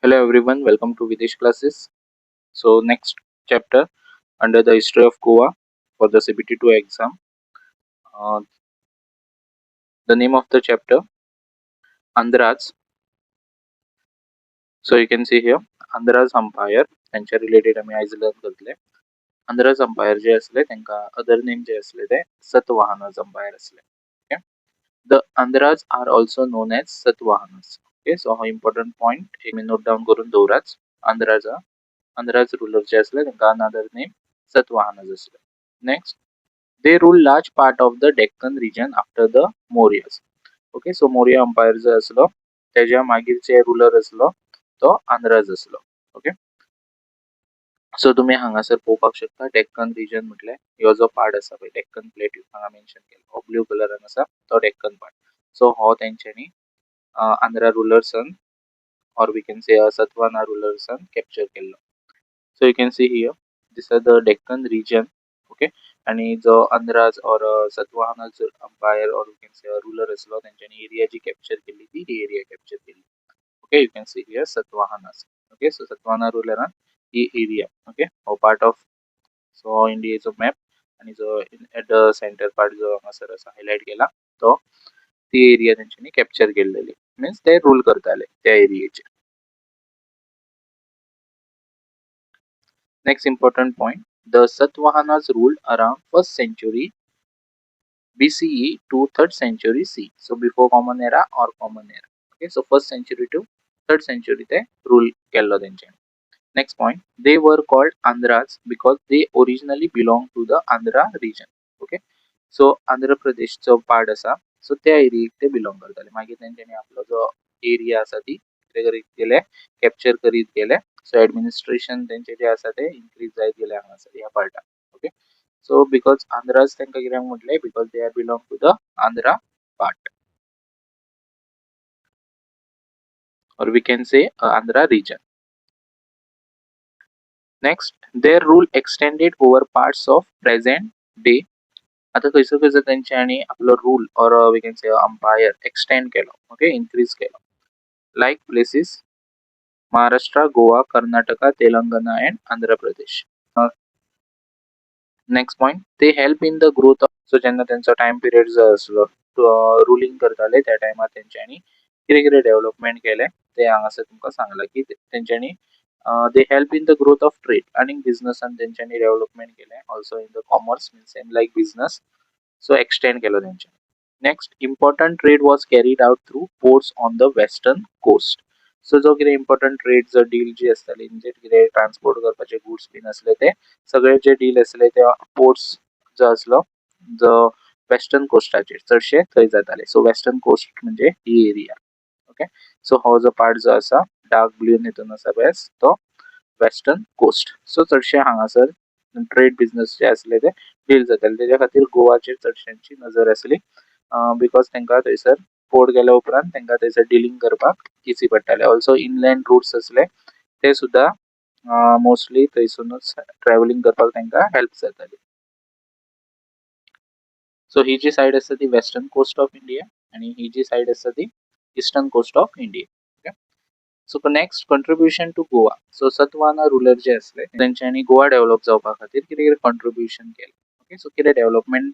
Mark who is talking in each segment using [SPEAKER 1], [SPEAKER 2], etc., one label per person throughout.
[SPEAKER 1] Hello everyone, welcome to Videsh classes. So next chapter under the history of Goa for the CBT2 exam. Uh, the name of the chapter, Andhras. So you can see here Andhras Empire त्यांच्या related आमी आयज learn करतले. Andhras umpire जे असले तांकां other नेम जे असले ते Satavahanas umpire असले. Okay, the Andhras are also known as Satavahanas. Okay, so हो इम्पॉर्टंट पॉइंट एक नोट डावन करून दवराच. आंध्राजा आंध्राज रुलर जे असले तांकां अनदर नेम सतवाहनास असले. Next, they rule large part of the Deccan region after the Mauryas. Okay, so Maurya Empire जो असलो तेज्या मागीर जे रुलर असलो तो आंध्राज असलो. ओके, सो तुम्ही हांगासर पळोवपाक शकता, डेक्कन रिजन म्हटल्यार ह्यो जो पार्ट आसा पळय, डेक्कन प्लेट्यू हांगा मेन्शन केला, हो ब्लू कलरान आसा तो डेक्कन पार्ट. सो हो तेंच्यांनी Andhra रुलर्सान or we can say Satavahana रुलर्सान capture केल्लो. So you can see here, this are the Deccan region. Okay, आणि जो Andhras or Satavahana empire or we can say ruler आसलो, तेंच्यांनी एरिया जी कॅप्चर केल्ली ती ही एरिया कॅप्चर केल्ली. Okay, you can see here Satavahanas. Okay, so Satavahana रुलरान he area, okay, हो part of, so हो इंडियेचो मॅप आणि जो एट the centre part जो हांगासर आसा हायलायट केला, तो ती एरिया तेंच्यांनी कॅप्चर केल्लेली, मिन्स ते रूल करताले त्या एरियेचेर. Next important point, the Satavahanas ruled around first century BCE to third century C. So before common era or common era. Okay, so first century to third century ते rule केल्लो तेंच्यांनी. Next point, they were called Andhras because they originally belong to the Andhra region. Okay, so Andhra प्रदेशचो part आसा, so त्या एरियेक ते belong करताले. मागीर तेंच्यांनी आपलो जो एरिया आसा ती कितें करीत गेले, कॅप्चर करीत गेले. सो एडमिनिस्ट्रेशन तेंचे जे आसा ते इन्क्रीज जायत गेले हांगासर ह्या पार्टान. ओके, सो because Andhras तांकां कित्याक म्हटलें? Because they are belong to the Andhra part or we can say Andhra region. Next, their rule extended over parts of present day. आता खंयसर खंयसर तेंच्यांनी आपलो rule or we can say empire extend केलो, okay, increase केलो, like places Maharashtra, Goa, Karnataka, Telangana and Andhra Pradesh. Next point, they help in the growth of, so जेन्ना तेंचो time period जो आसलो, रुलींग करताले, त्या टायमार तेंच्यांनी कितें कितें डेव्हलपमेंट केलें ते हांगासर तुमकां सांगलां की तेंच्यांनी they help in the growth of trade आनी बिझनसान तेंच्यांनी डेव्हलपमेंट केलें, also in the commerce, means same like business. So extend केलो तेंच्यांनी. Next, important trade was carried out through ports on the western coast. So जो कितें important trade जो deal जी आसताली, म्हणजे कितें ट्रान्सपोर्ट करपाचे गुड्स बीन आसले, ते सगळे जे डील आसले ते पोर्ट्स जो आसलो जो वेस्टर्न कोस्टाचेर चडशे थंय जाताले. सो वेस्टर्न कोस्ट म्हणजे ही एरिया. ओके, सो हो जो पार्ट जो आसा डार्क ब्लू हितून आसा पळय, तो वेस्टर्न कोस्ट. सो चडशे हांगासर ट्रेड बिझनस जे आसले ते डील जाताले. तेज्या खातीर गोवाचेर चडश्यांची नजर आसली, because तांकां थंयसर पोर्ट गेल्या उपरांत तांकां थंयसर डिलींग करपाक इजी पडटालें. ऑल्सो इनलँड रुट्स आसले ते सुद्दां मोस्टली थंयसुनूच ट्रॅव्हलिंग करपाक तांकां हेल्प जाताली. सो ही जी सायड आसा ती वेस्टर्न कोस्ट ऑफ इंडिया आणि ही जी सायड आसा ती eastern coast of India. Okay, so next, contribution to Goa. So Satavahana ruler जे आसले तेंच्यांनी गोवा डेव्हलप जावपा खातीर कितें कितें कॉन्ट्रिब्युशन केलें? ओके, सो कितें डेव्हलपमेंट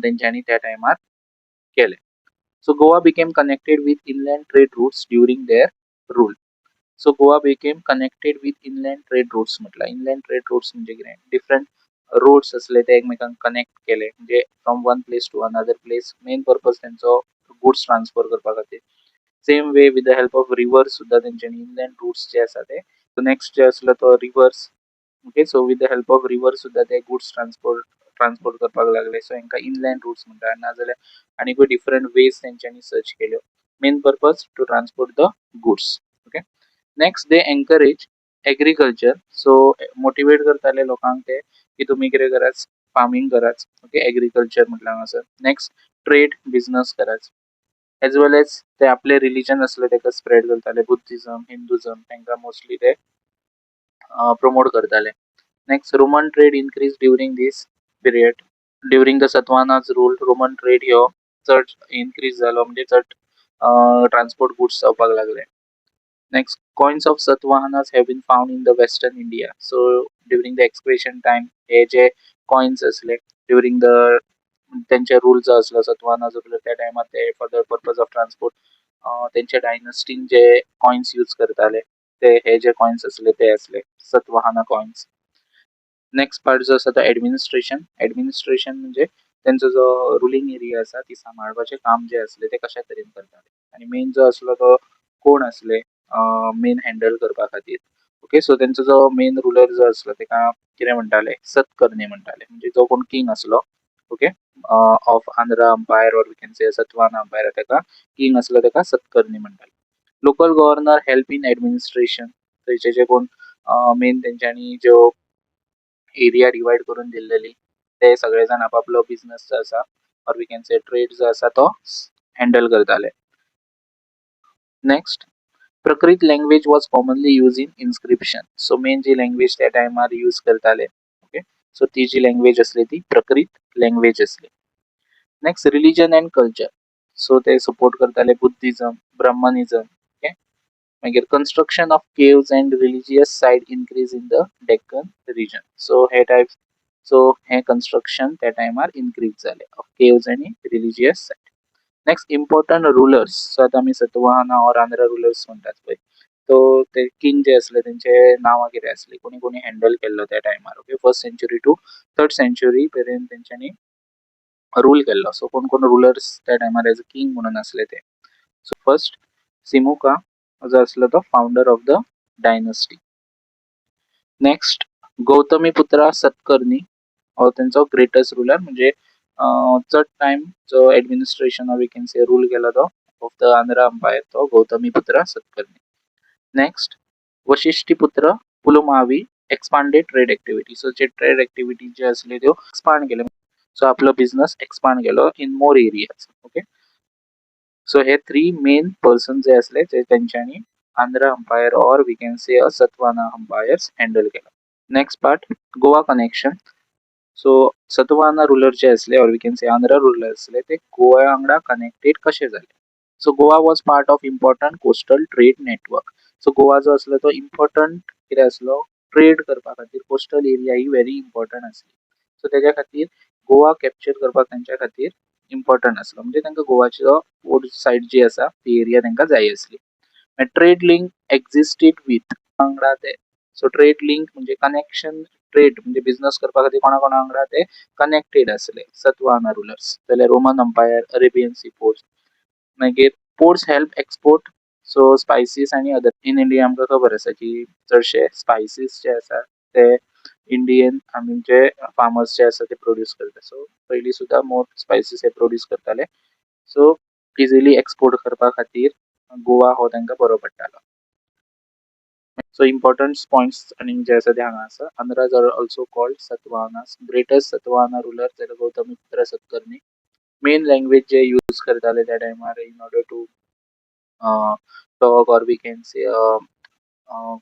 [SPEAKER 1] तेंच्यांनी त्या टायमार केलें? So Goa became connected with inland trade routes during their rule. So Goa became connected with inland trade routes म्हटल्यार, इनलँड ट्रेड रूट्स म्हणजे कितें? डिफरंट रोड्स आसले ते एकमेकांक कनेक्ट केले, म्हणजे from one place to another place. Main purpose तेंचो goods transfer करपा खातीर. Same way, with the help of rivers सुद्दां तेंच्यांनी इनलँड रूट्स जे आसा ते, नेक्स्ट जे आसलो तो rivers. Okay, so with the help of river सुद्दां ते गुड्स ट्रान्सपोर्ट करपाक लागले. सो हेंकां इनलँड रूट्स म्हणटा. नाजाल्यार आनीकूय डिफरंट वेज तेंच्यांनी सर्च केल्यो, main purpose to transport the goods. Okay, next, they encourage agriculture. So motivate करताले लोकांक ते की तुमी कितें करात, फार्मींग करात. ओके, एग्रीकल्चर म्हटल्यार हांगासर. नेक्स्ट, ट्रेड बिझनस करात, एज वेल एज ते आपले रिलीजन आसले तेका स्प्रेड करताले. बुद्धिजम, हिंदुजम तांकां मोस्टली ते प्रमोट करताले. Next, Roman trade increase during this period. During the Satavahanas rule, Roman trade ह्यो चड इन्क्रीज जालो, म्हणजे चड ट्रान्सपोर्ट गुड्स जावपाक लागले. Next, coins of Satavahanas have been found in the western India. So during the excavation time hey J coins असले during the तेंचे rule जो आसलो सतवाहना जो त्या टायमार ते for the purpose of transport तेंच्या डायनस्टीन जे कॉइन्स यूज करताले ते हे जे कॉइन्स असले ते असले सतवाहना कॉइन्स. नेक्स्ट पार्ट जो आसा तो एडमिनिस्ट्रेशन. एडमिनिस्ट्रेशन म्हणजे तेंचो जो रुलींग एरिया आसा ती सांबाळपाचें काम जें आसलें तें कशा तरेन करताले आनी मेन जो आसलो तो कोण आसले मेन हँडल करपा खातीर. ओके, सो तेंचो जो मेन रुलर जो आसलो तेका कितें म्हणटाले? सतकर्णी म्हणटाले. म्हणजे जो कोण किंग आसलो, okay, of Andhra empire or we can say Satavahana empire, तेका किंग आसलो तेका सतकर्णी म्हणटाले. Local governor help in administration. थंयचे जे कोण मेन तेंच्यांनी ज्यो एरिया डिवायड करून दिल्लेली ते सगळे जाण आपापलो बिझनस जो आसा or we can say trade जो आसा तो हँडल करताले. Next, Prakrit language was commonly use in inscription. So main ji language त्या टायमार यूज करताले, ओके, सो ती जी लँग्वेज आसली ती प्रकृत लँग्वेज आसली. Next, religion and culture. So ते सपोर्ट करताले बुद्धिजम, ब्राह्मणिजम. ओके, मागीर construction of caves and religious site increase in the Deccan region. So hey type so hey construction त्या टायमार इनक्रीज जाले ऑफ केव्स आनी religious site. Next, important rulers. So आतां आमी Satavahana or Andhra rulers म्हणटात पळय, तो ते किंग जे आसले तेंचे नांवां कितें आसली, कोणी कोणी हँडल केल्लो त्या टायमार. Okay, first century to third century मेरेन तेंच्यांनी रूल केल्लो. सो कोण कोण रुलर्स त्या टायमार एज अ किंग म्हणून आसले ते. सो फर्स्ट सिमुका जो आसलो तो founder of the dynasty. Next, Gautamiputra Satakarni हो तेंचो ग्रेटस्ट रुलर, म्हणजे चड टायम जो administration, we can say rule केला तो ऑफ the Andhra empire तो Gautamiputra Satakarni. Next, Vashishthiputra Pulumavi expanded trade activity. So जे ट्रेड एक्टिविटी जे आसले त्यो एक्सपांड केले, सो आपलो बिझनस एक्सपांड केलो in more areas. Okay, so hey three main person जे आसले ते तेंच्यांनी Andhra empire or we can say a Satavahana empires handle केलो. Next part, Goa connection. So Satavahana ruler जे आसले or we can say Andhra ruler आसले ते गोवा वांगडा connected कशे जाले? So Goa was part of important coastal trade network. So Goa जो आसलो तो इम्पॉर्टंट कितें आसलो ट्रेड करपा खातीर, कोस्टल एरिया ही व्हेरी इम्पॉर्टंट आसली. सो तेज्या खातीर गोवा कॅप्चर करपाक तेंच्या खातीर इम्पॉर्टंट आसलो, म्हणजे तांकां गोवाचो पोर्ट सायड जी आसा ती एरिया तांकां जाय आसली. ट्रेड लिंक एक्झिस्टेड विथ वांगडा ते, सो ट्रेड लिंक म्हणजे कनेक्शन, ट्रेड म्हणजे बिझनस करपा खातीर कोणा कोणा वांगडा ते कनेक्टेड आसले सतवाहना रुलर्स जाल्यार Roman empire, Arabian sea ports. मागीर ports help export so spices आनी अदर. इन इंडिया आमकां खबर आसा की चडशे स्पायसीस जे आसा ते इंडियन आमचे फार्मर्स जे आसा ते प्रोड्यूस करता. सो पयलीं सुद्दां मोर स्पायसीस हे प्रोड्यूस करताले, सो इजिली एक्सपोर्ट करपा खातीर गोवा हो तांकां बरो पडटालो. सो इम्पॉर्टंट पॉयंट्स आनी जे आसा ते हांगा आसा. Andhras are also called Satavahanas. Greatest Satavahana ruler जाल्यार गौतमीपुत्र सतकर्णी. मेन लँग्वेज जे यूज करताले त्या टायमार in order to talk or we can say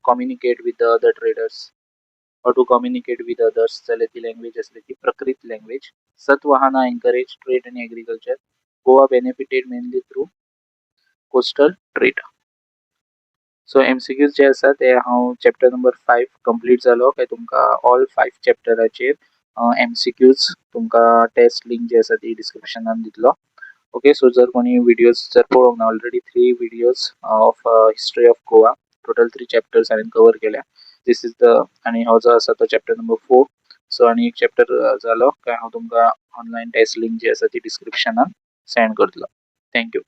[SPEAKER 1] communicate with the other traders or to communicate with others जाल्यार ती लँग्वेज आसली ती प्रकृत लँग्वेज. सतवाहना एनकरेज ट्रेड आनी agriculture. Goa benefited mainly through coastal trade. So MCQs जे आसा ते हांव chapter number five complete जालो काय तुमकां ऑल फायव चॅप्टराचेर एमसीक्यूज तुमकां टेस्ट लिंक जी आसा ती डिस्क्रिप्शनान दितलो. ओके, सो जर कोणी विडियोज जर पळोवंक ना, already three videos of history of Goa, total three chapters हांवें कवर केल्या. This is the आनी हो जो आसा तो चॅप्टर नंबर फोर. सो आनी एक चॅप्टर जालो काय हांव तुमकां ऑनलायन टेस्ट लिंक जी आसा ती डिस्क्रिप्शनान सेंड करतलो. Thank you.